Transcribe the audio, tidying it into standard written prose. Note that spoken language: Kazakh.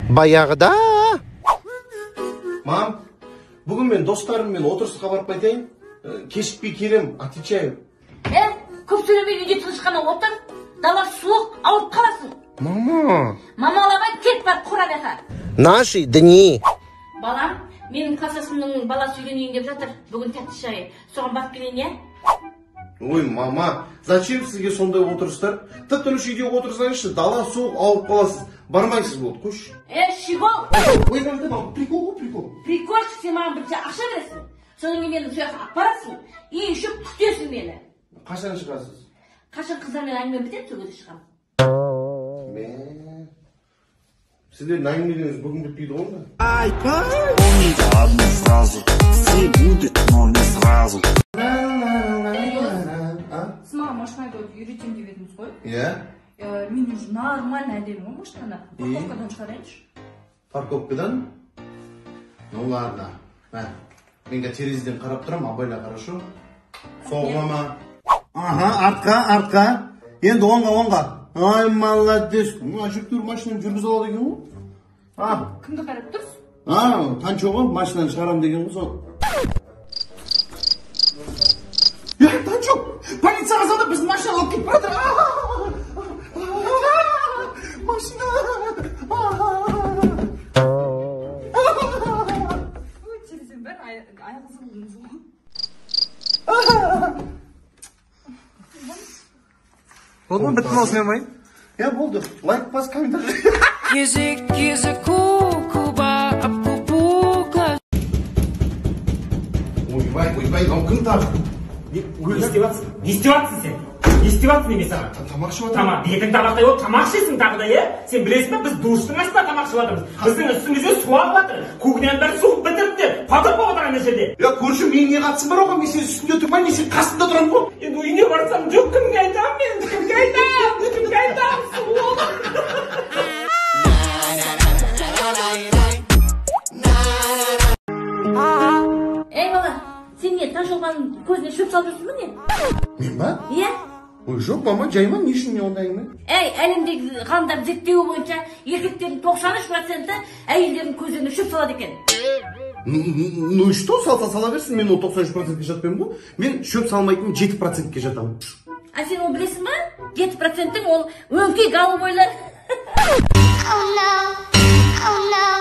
Баяғыда. Мам, бүгін мен достарыммен отырысқа барып қайтайын. Кешікпей келем, отвечаю. Көп сөйлемей үйде тыныш қана отыр. Дала суық, ауырып қаласың. Мама. Мамаламай кет бар қоранаға. Наши дни. Балам, менің классасымның баласы үйленейін деп жатыр. Бүгін тәтті шайы. Соған барып келейін, иә? Ой, мама, зачем сізге сондай отырыстар? Тып-тыныш үйде отырсаңызшы, дала суық, ауырып қаласыз. Бармайсыз болды, қойшы. Щегол! Ой, мама, прикол ғой, прикол. Прикольчик, сен маған бірінші ақша бересің. Содан кейін мені сол жаққа алып барасың. И еще күтесің мені. Қашан шығасыз? Қашан қыздармен әңгіме бітеді, сол кезде шығамын. Мә. Сіздердің әңгімелеріңіз бүгін бітпейді ғой онда? Помните одну фразу: все будет, но не сразу. Сіз маған машина айдауды үйретемін деп едіңіз ғой? Иә. Мен уже нормально айдаймын ғой машинаны. Парковкадан шығарайыншы. Парковкадан? Ну ладно. Мә, мен қазір терезеден қарап тұрамын, абайла, хорошо? Соғма ма? Аха, артқа, артқа. Енді оңға, оңға. Ай, молодец. Ну, әжептәуір машинаны жүргізе алады екен ғой. А? Кімді қарап тұрсыз? А, Танчо ғой, машинаны шығарам деген ғой сол. Е, Танчо, полицияға звондап, біздің машинаны алып кетіп бара жатыр. Машина. Ой, терезенің бәрін айғызып болдыңыз ғой. Болды ма, бітті ма осымен ма? Иә, болды. Лайк бас, комментарий. Язык языку, куба, глаз. Ойбай, ойбай, мынау кім тағы? Не істеп жатсың? Не істеп жатсың сен? Не істеп жатсың неме саған? Тамақ ішіп жатырмын. Тамақ, бетің табақтай болып тамақ ішесің тағы да, иә? Сен білесің бе, біз душтың астында тамақ ішіп жатырмыз. Біздің үстімізде су ағып жатыр. Кухняның бәрі суып бітіріпті. Потоп болып жатыр ана жерде. Е, көрші, менің не қатысым бар оған? Мен сенің үстінде тұрмаймын, мен сенің қасында тұрамын ғой. Енді үйіне барсам жоқ, кімге айтамын мен? Кімге айтамын? Кімге айтамын? Су болып. Ей, бала, сен не, Таңшолпанның көзіне шөп салып жүрсің бе не? Мен ба? Иә. Ой, жоқ, мама, жайма, не үшін ондай әңгіме? Ей, әлемдегі ғалымдар зерттеуі бойынша еркектердің 93% әйелдердің көздеріне шөп салады екен. Ну и что, салса сала берсін, мен ол 93%-ке жатпаймын ғой. Мен шөп салмайтын 7%-ке жатамын. А сен оны білесің ба? 7%-ің ол өңкей голубойлар. Oh no, oh no.